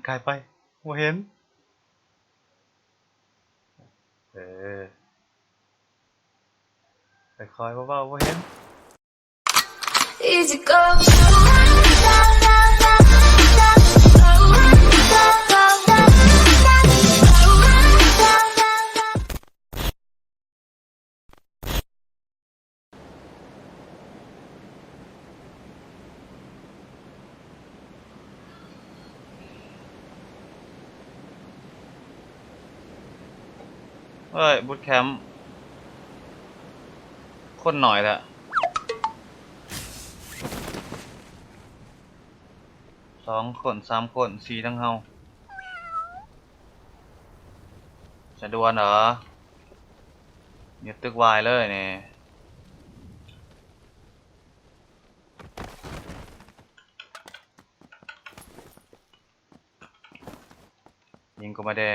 ກາຍໄປ ບໍ່ເຫັນ. ເອີ ຄ່ອຍໆ ເບົາໆ ບໍ່ເຫັນ. Easy go. ເອີຍ ບູດແຄມ ຄົນໜ້ອຍແທ້ ສອງຄົນ ສາມຄົນ ສີ່ທັງເຮົາ ສະດວນເຫລອ? ຍຶດຕຶກວາຍເລີຍນີ້. ຍິງກໍມາແດ່.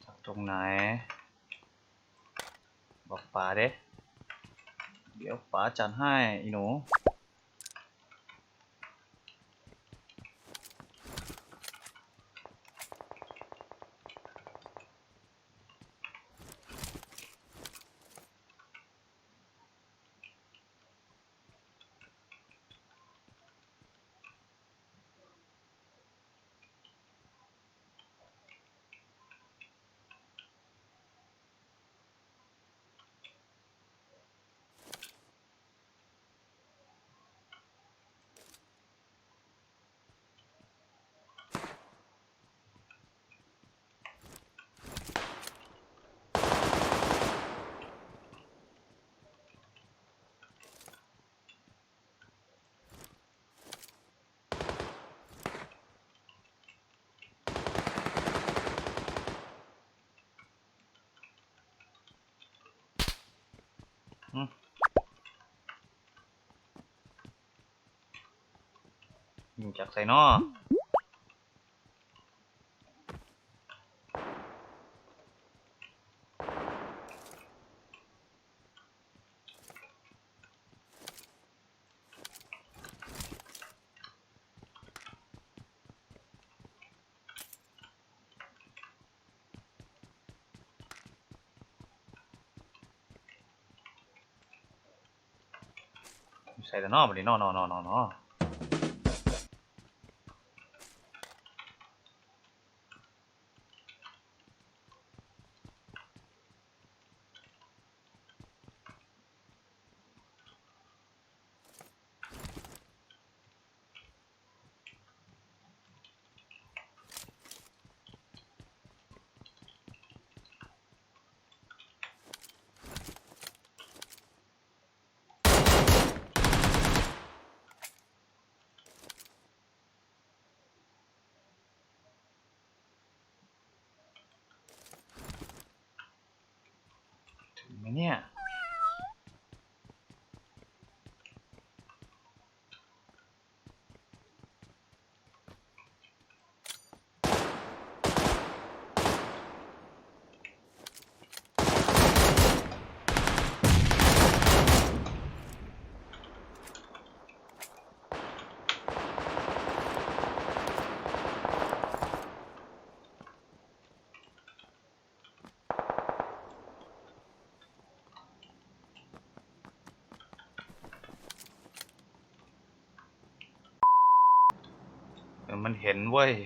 ຈາກຕົງໄຫນ? ບອກປາເດ້ ດຽວປາຈັດໃຫ້ອີ່ໜູ. ຫຶ ຍິງຈາກໃສນໍ? ຢູ່ໃສລະນໍ ບັດນີ້ນໍ ນໍ ນໍ ນໍ ນໍ. ເຖິງໄໝເນຍ? ເອີ ມັນເຫັນເວີຍ. ເ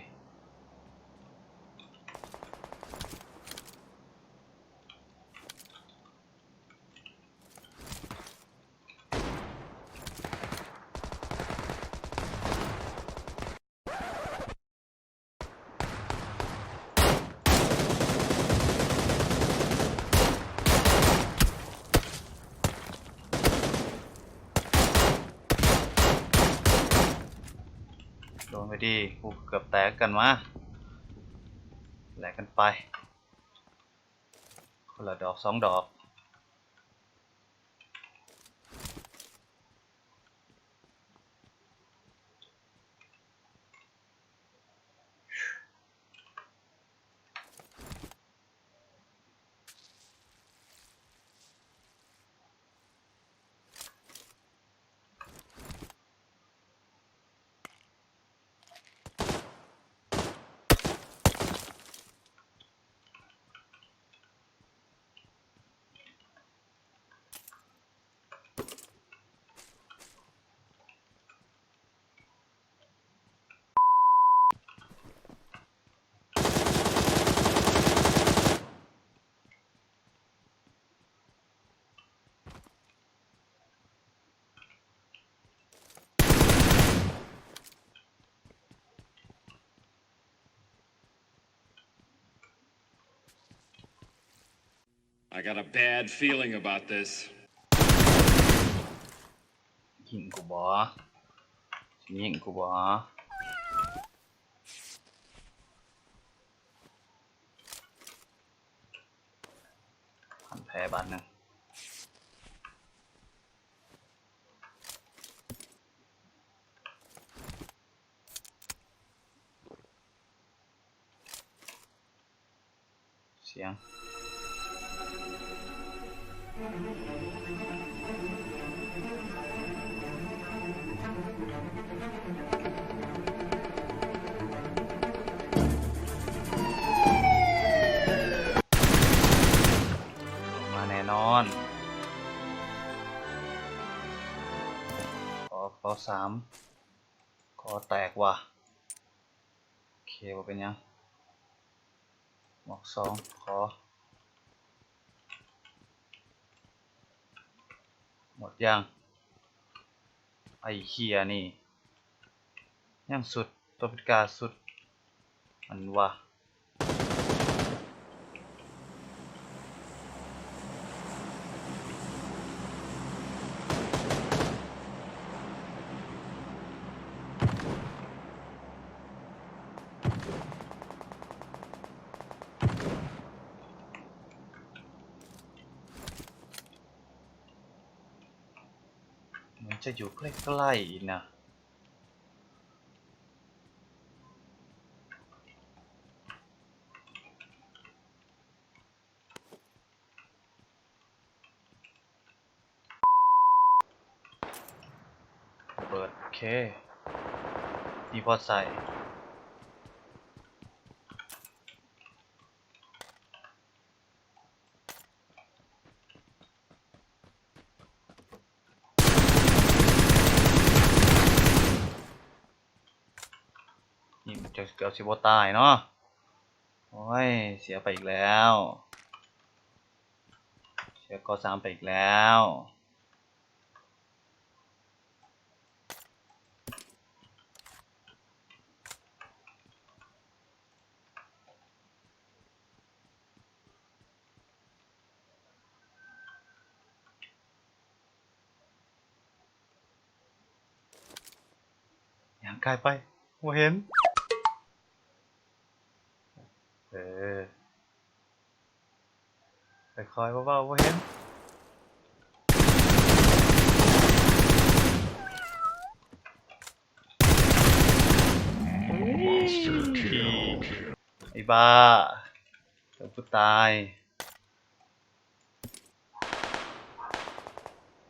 ໄປດີ ກູເກືອບແຕກກັນມາ ແລກກັນໄປ ຄົນລະດອກສອງດອກ. ຍິງກູບໍ ຍິງກູບໍ ພັນແຜບາດໜຶ່ງ. ສຽງ ມາແນ່ນອນ. ຂໍ ຂໍສາມ ຂໍແຕກວ່າ. ໂອເຄ ບໍ່ເປັນຫຍັງ. ໝວກສອງ ຂໍ. ໝົດຍັງ? ໄອ້ເຫ້ຍນີ້ ຍັງຊຸດ ຕົວພິກາຊຸດ ອັນວ່າ ມັນຈະຢູ່ໃກ້ໆນະ. ລະເບີດ ໂອເຄ ມີພໍໃສ່. ຍິງ ເກືອບຊິບໍ່ຕາຍເນາະ. ໂອ້ຍ ເສຍໄປອີກແລ້ວ ເສຍກໍສາມໄປອີກແລ້ວ. ຍ່າງກາຍໄປ ບໍ່ເຫັນ. ເອີ ຄ່ອຍໆ ເບົາໆ ບໍ່ເຫັນ. ໄອ້ບ້າ ເຈົ້າຜູ້ຕາຍ.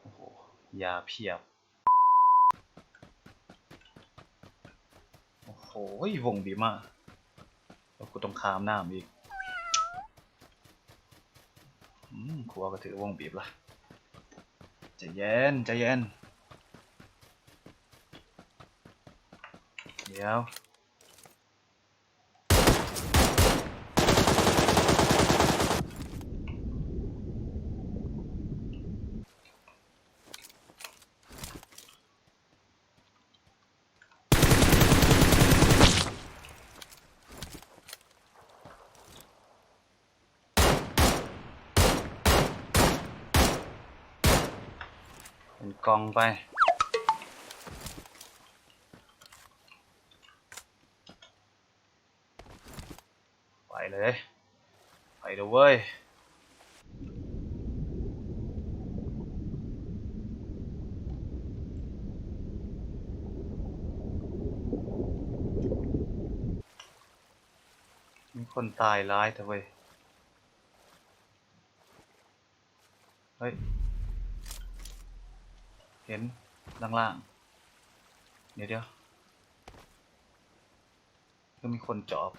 ໂອ້ໂຫ ຢາພຽບ. ໂອ້ໂຫ ວົງບີບມາ ແລ້ວກູຕ້ອງຂ້າມນ້ຳອີກ. ອືມ ຂົວກໍຖືກວົງບີບລະ. ໃຈເຢັນ ໃຈເຢັນ ດຽວ. ເປັນກ່ອງໄປ. ເອີຍ ໄປເດີເວີຍ. ມີຄົນຕາຍຫຼາຍແທ້ເວີຍ. ເຮີ້ຍ ເຫັນລ່າງໆ ດຽວໆ ຄືມີຄົນຈອບ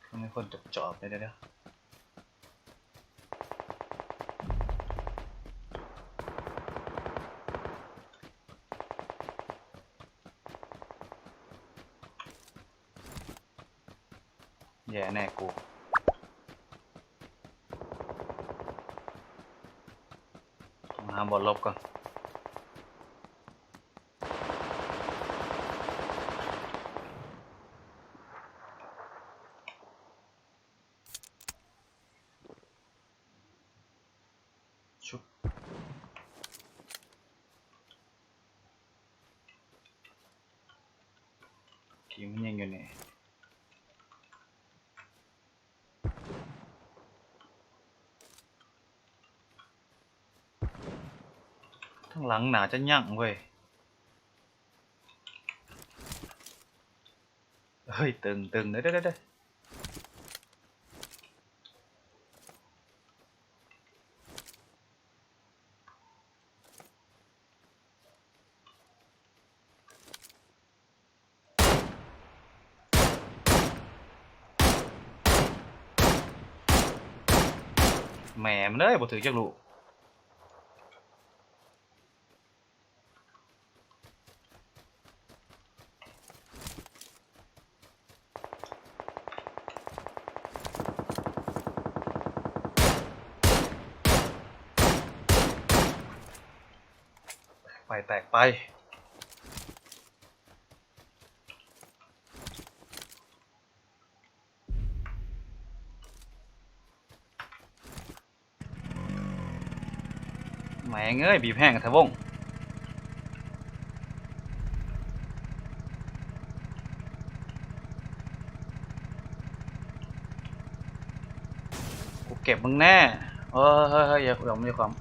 ຄືມີຄົນຈອບໆ ດຽວໆ. ແຍ່ແນ່ກູ ຕ້ອງຫາບ່ອນຫຼົບກ່ອນ. ຊຸບ ທີ່ມັນຍິງຢູ່ນີ້ ທາງຫຼັງໜ້າຈະຍັງເວີຍ. ເຮີ້ຍ ຕຶງໆ ເດີໆ. ແໝ່ມັນເອີຍ ບໍ່ຖືກຈັກລູກ. ແຕກໄປ ແຕກໄປ. ແມ່ງເອີຍ ບີບແຮງແທ້ວົງ. ກູເກັບມຶງແນ່. ເຮີ້ຍໆໆ ຢ່າຂວາງ ຢ່າຂວາງ.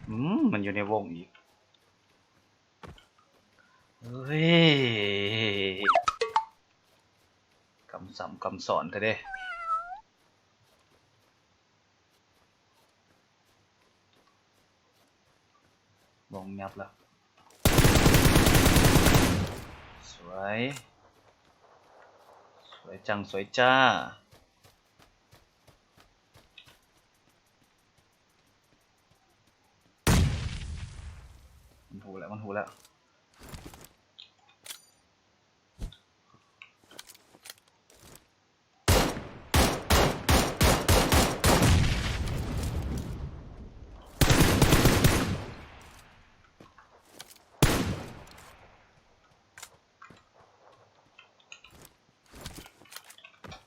ອືມ ມັນຢູ່ໃນວົງອີກ. ເຮີ້ຍ ກຳຊ້ຳກຳຊ້ອນແທ້ເດ. ວົງຍັບແລ້ວ. ສວຍ ສວຍຈັງ ສວຍຈ້າ. ມັນຮູ້ແລ້ວ ມັນຮູ້ແລ້ວ.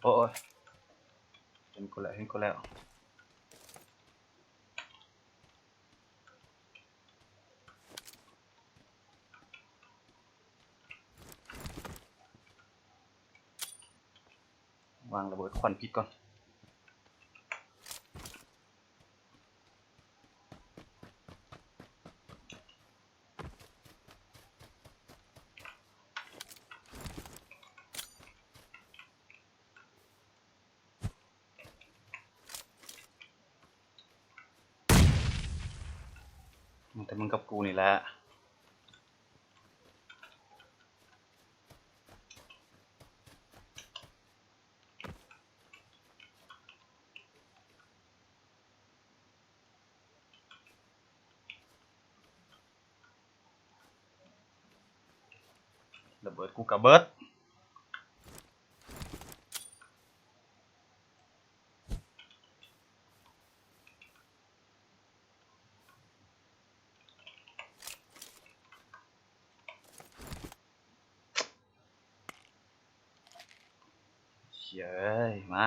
ໂອ້ຍ ເຫັນກູແລ້ວ ເຫັນກູແລ້ວ. ວາງລະເບີດຄວັນພິດກ່ອນ. ມີແຕ່ມຶງກັບກູນີ້ແຫຼະ. ລະເບີດກູກະເບີດ. ເ ເອີຍ ມາ.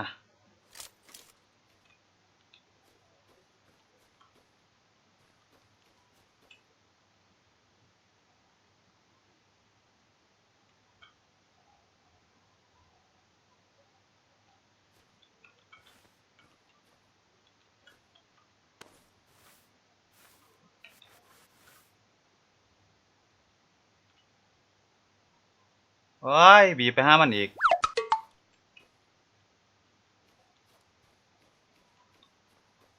ໂອ້ຍ ບີບໄປຫາມັນອີກ.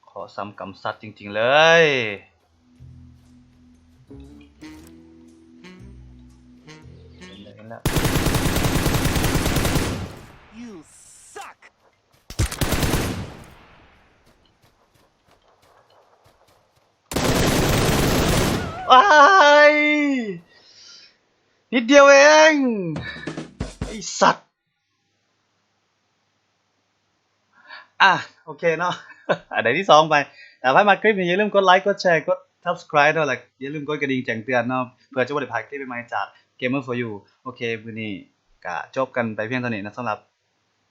ເຄາະຊ້ຳກຳສັດຈິງໆເລີຍ. ເຫັນແລ້ວ ເຫັນແລ້ວ. You suck. ອ້າຍ ນິດດຽວເອງ ໄອ້ສັດ. ອ່ະ ໂອເຄເນາະ ອັນໃດທີສອງໄປ. ຖ້າໃຜມັກຄລິບນີ້ ຢ່າລືມກົດໄລ ກົດແຊ ກົດ subscribe ເນາະ ແລະ ຢ່າລືມກົດກະດິ່ງແຈ້ງເຕືອນເນາະ ເພື່ອຈະບໍ່ໄດ້ພາດຄລິບໃໝ່ໆຈາກ Gamer for You. ໂອເຄ ມື້ນີ້ກະຈົບກັນໄປພຽງເທົ່ານີ້ນະ ສຳລັບ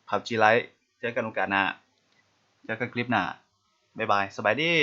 PUBG Lite. ເຈີກັນໂອກາດໜ້າ ເຈີກັນຄລິບໜ້າ. ບາຍບາຍ ສະບາຍດີ.